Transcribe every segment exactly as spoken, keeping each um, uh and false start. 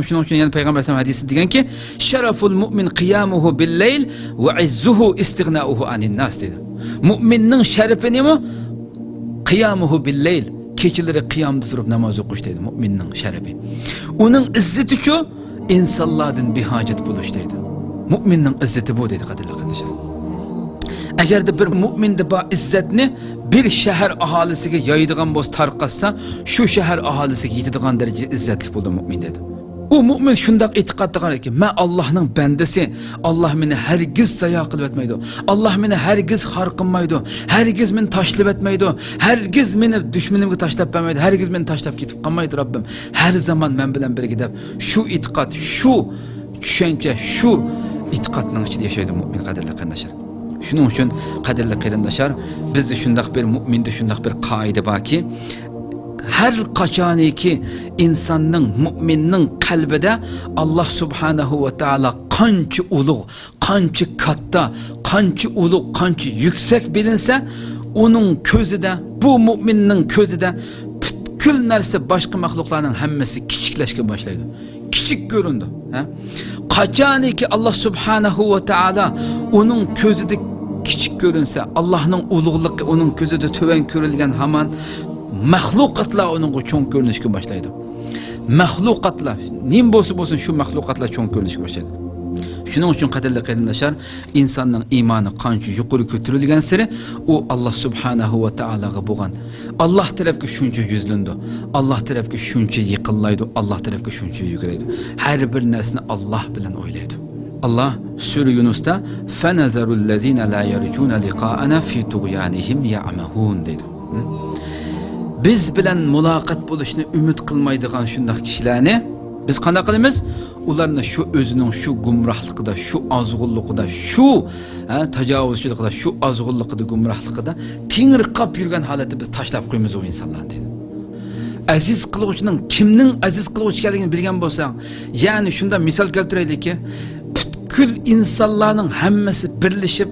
شۇنىڭ ئۈچۈن يەنە پەيغەمبەر ئەلەيھىسسالام ھەدىسىدە دېگەنكى، شەرەفۇل مۇئمىن قىيامۇھۇ بىللەيل ۋە ئىززۇھۇ ئىستىغنائۇھۇ ئانىنناس دېدى. مۇئمىننىڭ شەرىپى نېمە؟ قىيامۇھۇ بىللەيل، كېچىلىرى قىيامدا تۇرۇپ ناماز ئوقۇش دەيدۇ مۇئمىننىڭ شەرىپى. ئۇنىڭ ئىززىتىچۇ؟ ئىنسانلاردىن بىھاجەت بولۇش دەيدۇ. مۇئمىننىڭ ئىززىتى بۇ دەيدۇ، قەدىرلىك قېرىنداشلار. ئەگەردە بىر مۇئمىندا بار ئىززەتنى بىر شەھەر ئاھالىسىگە يايىدىغان بولسا، تارقاتسا، شۇ شەھەر ئاھالىسىگە يېتىدىغان دەرىجىدە ئىززەتلىك بولىدۇ مۇئمىن دەيدۇ. ئۇ مۇئمىن شۇنداق ئېتىقادتا قالىدۇكى، مەن ئاللاھنىڭ بەندىسى، ئاللاھ مېنى ھەرگىز زايا قىلىۋەتمەيدۇ، ئاللاھ مېنى ھەرگىز خار قىلمايدۇ، ھەرگىز مېنى تاشلىۋەتمەيدۇ، ھەرگىز مېنى دۈشمىنىمگە تاشلاپ بەرمەيدۇ، ھەرگىز مېنى تاشلاپ كېتىپ قالمايدۇ رەببىم، ھەر زامان مەن بىلەن بىرگە دەپ، شۇ ئېتىقاد، شۇ چۈشەنچە، شۇ ئېتىقادنىڭ ئىچىدە ياشايدۇ مۇئمىن، قەدىرلىك قېرىنداشلار. شۇنىڭ ئۈچۈن، قەدىرلىك قېرىنداشلار، بىزدە شۇنداق بىر، مۇئمىندە شۇنداق بىر قائىدە باركى، ھەر قاچانىكى ئىنساننىڭ، مۇئمىننىڭ قەلبىدە ئاللاھ سۇبھانەھۇ ۋە تائالا قانچە ئۇلۇغ، قانچە كاتتا، قانچە ئۇلۇغ، قانچە يۈكسەك بىلىنسە، ئۇنىڭ كۆزىدە، بۇ مۇئمىننىڭ كۆزىدە پۈتكۈل نەرسە، باشقا مەخلۇقلارنىڭ ھەممىسى كىچىكلەشكە باشلايدۇ. كىچىك كۆرۈنىدۇ. ھە؟ قاچانىكى ئاللاھ سۇبھانەھۇ ۋە تائالا ئۇنىڭ كۆزىدە كىچىك كۆرۈنسە، ئاللاھنىڭ ئۇلۇغلۇقى ئۇنىڭ كۆزىدە تۆۋەن كۆرۈلگەن ھامان مەخلۇقاتلار ئۇنىڭغا چوڭ كۆرۈنۈشكە باشلايدۇ. مەخلۇقاتلار، نېمە بولسا بولسۇن، شۇ مەخلۇقاتلار چوڭ كۆرۈنۈشكە باشلايدۇ. شۇنىڭ ئۈچۈن، قەدىرلىك قېرىنداشلار، ئىنساننىڭ ئىمانى قانچە يۇقىرى كۆتۈرۈلگەنسېرى، ئۇ ئاللاھ سۇبھانەھۇ ۋە تائالاغا بولغان، ئاللاھ تەرەپكە شۇنچە يۈزلىنىدۇ، ئاللاھ تەرەپكە شۇنچە يېقىنلايدۇ، ئاللاھ تەرەپكە شۇنچە يۈگۈرىدۇ. ھەر بىر نەرسىنى ئاللاھ بىلەن ئويلايدۇ. ئاللاھ سۈرە يۇنۇستا، فَنَذَرُ الَّذِينَ لَا يَرْجُونَ لِقَاءَنَا فِي طُغْيَانِهِمْ يَعْمَهُونَ دەيدۇ. ھە؟ بىز بىلەن مۇلاقات بولۇشنى ئۈمىد قىلمايدىغان شۇنداق كىشىلەرنى بىز قانداق قىلىمىز؟ ئۇلارنى شۇ ئۆزىنىڭ شۇ گۇمراھلىقىدا، شۇ ئازغۇنلۇقىدا، شۇ، ھە، تاجاۋۇزچىلىقىدا، شۇ ئازغۇنلۇقىدا، گۇمراھلىقىدا تېڭىرقاپ يۈرگەن ھالەتتە بىز تاشلاپ قويىمىز ئۇ ئىنسانلارنى دەيدۇ. ئەزىز قىلغۇچىنىڭ، كىمنىڭ ئەزىز قىلغۇچى ئىكەنلىكىنى بىلگەن بولساڭ، يەنى شۇنداق مىسال كەلتۈرەيلىكى، پۈتكۈل ئىنسانلارنىڭ ھەممىسى بىرلىشىپ،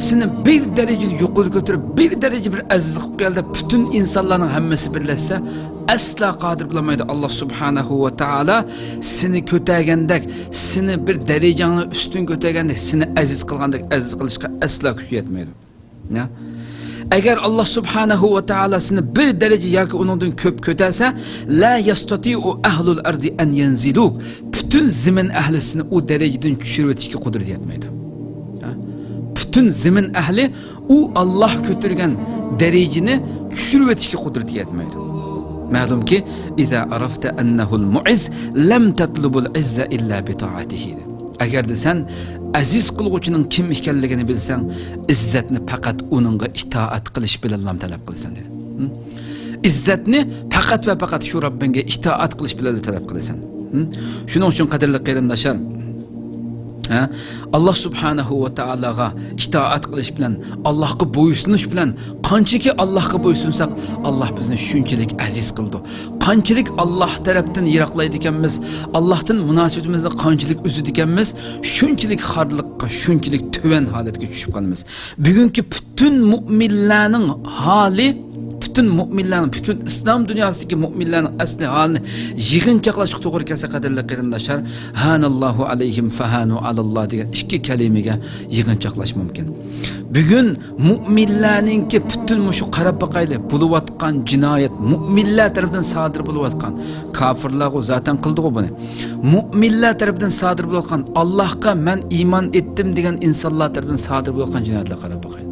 سېنى بىر دەرىجە يۇقىرى كۆتۈرۈپ، بىر دەرىجە بىر ئەزىز قىلىپ كەل دەپ، پۈتۈن ئىنسانلارنىڭ ھەممىسى بىرلەشسە، ئەسلا قادىر بولالمايدۇ. ئاللاھ سۇبھانەھۇ ۋە تائالا سېنى كۆتەرگەندەك، سېنى بىر دەرىجەڭنى ئۈستۈن كۆتەرگەندەك، سېنى ئەزىز قىلغاندەك ئەزىز قىلىشقا ئەسلا كۈچى يەتمەيدۇ. يا. ئەگەر ئاللاھ سۇبھانەھۇ ۋە تائالا سېنى بىر دەرىجە ياكى ئۇنىڭدىن كۆپ كۆتەرسە، لا يەستەتىئۇ ئەھلۇل ئەردى ئەن يەنزىلۇك، پۈتۈن زېمىن ئەھلى سېنى ئۇ دەرىجىدىن چۈشۈرۈۋېتىشكە قۇدرىتى يەتمەيدۇ. يا. پۈتۈن زېمىن ئەھلى ئۇ ئاللاھ كۆتۈرگەن دەرىجىنى چۈشۈرۈۋېتىشكە قۇدرىتى يەتمەيدۇ. مەلۇمكى، ئىزا ئەرەفتە ئەننەھۇل مۇئىز لەم تەتلۇبۇل ئىززە ئىللا بىتائەتىھى. ئەگەردە سەن ئەزىز قىلغۇچىنىڭ كىم ئىكەنلىكىنى بىلسەڭ، ئىززەتنى پەقەت ئۇنىڭغا ئىتائەت قىلىش بىلەنلا تەلەپ قىلىسەن دېدى. ھە؟ ئىززەتنى پەقەت ۋە پەقەت شۇ رەببىڭگە ئىتائەت قىلىش بىلەنلا تەلەپ قىلىسەن. ھە؟ شۇنىڭ ئۈچۈن، قەدىرلىك قېرىنداشلار، ھە؟ ئاللاھ سۇبھانەھۇ ۋە تائالاغا ئىتائەت قىلىش بىلەن، ئاللاھقا بويسۇنۇش بىلەن، قانچىكى ئاللاھقا بويسۇنساق، ئاللاھ بىزنى شۇنچىلىك ئەزىز قىلىدۇ. قانچىلىك ئاللاھ تەرەپتىن يىراقلايدىكەنمىز، ئاللاھتىن مۇناسىۋىتىمىزنى قانچىلىك ئۈزىدىكەنمىز، شۇنچىلىك خارلىققا، شۇنچىلىك تۆۋەن ھالەتكە چۈشۈپ قالىمىز. بۈگۈنكى پۈتۈن مۇئمىنلارنىڭ ھالى، پۈتۈن مۇئمىنلارنىڭ، پۈتۈن ئىسلام دۇنياسىدىكى مۇئمىنلارنىڭ ئەسلى ھالىنى يىغىنچاقلاشقا توغرا كەلسە، قەدىرلىك قېرىنداشلار، ھانەللاھۇ ئەلەيھىم فەھانۇ ئالاللاھ دېگەن ئىككى كەلىمىگە يىغىنچاقلاش مۇمكىن. بۈگۈن مۇئمىنلارنىڭكى پۈتۈن مۇشۇ، قاراپ باقايلى، بولۇۋاتقان جىنايەت، مۇئمىنلار تەرىپىدىن سادىر بولۇۋاتقان، كاپىرلارغۇ زاتەن قىلدىغۇ بۇنى. مۇئمىنلار تەرىپىدىن سادىر بولۇۋاتقان، ئاللاھقا مەن ئىمان ئېيتتىم دېگەن ئىنسانلار تەرىپىدىن سادىر بولۇۋاتقان جىنايەتلەرگە قاراپ باقايلى.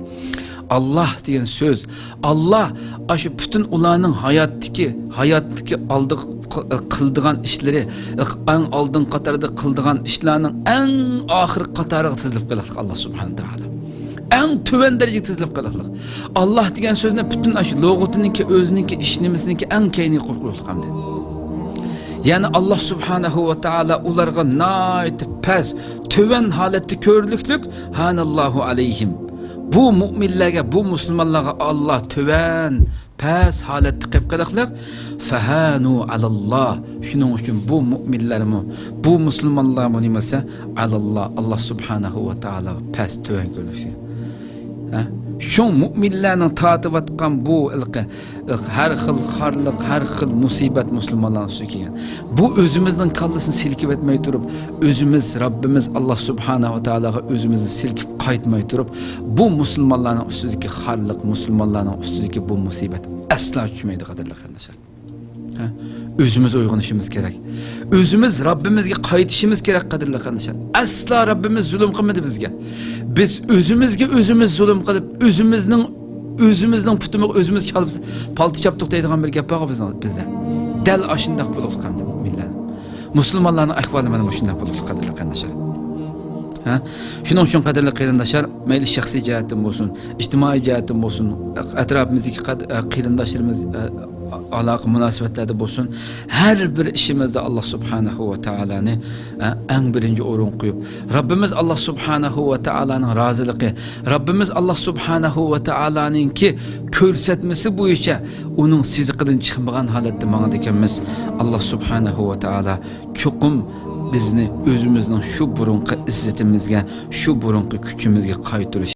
ئاللاھ دېگەن سۆز، ئاللاھ ئاشۇ پۈتۈن ئۇلارنىڭ ھاياتتىكى، ھاياتتىكى ئالدىغا قىلىدىغان ئىشلىرى، ئەڭ ئالدىنقى قاتاردا قىلىدىغان ئىشلارنىڭ ئەڭ ئاخىرقى قاتارىغا تىزىلىپ قېلىقلىق ئاللاھ سۇبھانەھۇ ۋە تائالا. ئەڭ تۆۋەن دەرىجىگە تىزىلىپ قېلىقلىق. ئاللاھ دېگەن سۆزنى پۈتۈن ئاشۇ لۇغىتىنىڭكى، ئۆزىنىڭكى ئىش نېمىسىنىڭكى ئەڭ كەينىگە قويۇپ قويۇقلۇق ئەمدى. يەنى ئاللاھ سۇبھانەھۇ ۋە تائالا ئۇلارغا ناھايىتى پەس، تۆۋەن ھالەتتە كۆرۈنۈكلۈك، ھانەللاھۇ ئەلەيھىم. بۇ مۇئمىنلەرگە، بۇ مۇسۇلمانلارغا ئاللاھ تۆۋەن، پەس ھالەتتە قېلىپ قېلىقلىق، فەھانۇ ئالاللاھ. شۇنىڭ ئۈچۈن بۇ مۇئمىنلەرمۇ، بۇ مۇسۇلمانلارمۇ نېمە دېسە، ئالاللاھ، ئاللاھ سۇبھانەھۇ ۋە تائالاغا پەس، تۆۋەن كۆرۈنۈشى. ھە؟ شۇڭ مۇئمىنلەرنىڭ تارتىۋاتقان بۇ ھېلىقى ھەر خىل خارلىق، ھەر خىل مۇسىبەت مۇسۇلمانلارنىڭ ئۈستىگە كەلگەن. بۇ ئۆزىمىزنىڭ كاللىسىنى سىلكىۋەتمەي تۇرۇپ، ئۆزىمىز رەببىمىز ئاللا سۇبھانەھۇ ۋە تائالاغا ئۆزىمىزنى سىلكىپ قايتماي تۇرۇپ، بۇ مۇسۇلمانلارنىڭ ئۈستىدىكى خارلىق، مۇسۇلمانلارنىڭ ئۈستىدىكى بۇ مۇسىبەت ئەسلا چۈشمەيدۇ، قەدىرلىك قېرىنداشلار. ھە؟ ئۆزىمىز ئويغىنىشىمىز كېرەك. ئۆزىمىز رەببىمىزگە قايتىشىمىز كېرەك، قەدىرلىك قېرىنداشلار. ئەسلا رەببىمىز زۇلۇم قىلمىدى بىزگە. بىز ئۆزىمىزگە ئۆزىمىز زۇلۇم قىلىپ، ئۆزىمىزنىڭ، ئۆزىمىزنىڭ پۇتىمىزغا ئۆزىمىز چالىپ، پالتا چاپتۇق دەيدىغان بىر گەپ بارغۇ بىزنىڭ، بىزدە. دەل ئاشۇنداق بولۇقلۇق قىلدى مۇئمىنلار. مۇسۇلمانلارنىڭ ئەھۋالى مانا مۇشۇنداق بولۇقلۇق، قەدىرلىك قېرىنداشلار. ھە؟ شۇنىڭ ئۈچۈن، قەدىرلىك قېرىنداشلار، مەيلى شەخسىي جەھەتتىن بولسۇن، ئىجتىمائىي جەھەتتىن بولسۇن، ئەتراپىمىزدىكى قەد-، قېرىنداشلىرىمىز، ئالاقە مۇناسىۋەتلەردە بولسۇن، ھەر بىر ئىشىمىزدا ئاللا سۇبھانەھۇ ۋە تائالانى ئەڭ بىرىنچى ئورۇنغا قويۇپ، رەببىمىز ئاللا سۇبھانەھۇ ۋە تائالانىڭ رازىلىقى، رەببىمىز ئاللا سۇبھانەھۇ ۋە تائالانىڭكى كۆرسەتمىسى بويىچە ئۇنىڭ سىزىقىدىن چىقمىغان ھالەتتە ماڭىدىكەنمىز، ئاللا سۇبھانەھۇ ۋە تائالا چوقۇم بىزنى ئۆزىمىزنىڭ شۇ بۇرۇنقى ئىززىتىمىزگە، شۇ بۇرۇنقى كۈچىمىزگە قايتۇرۇش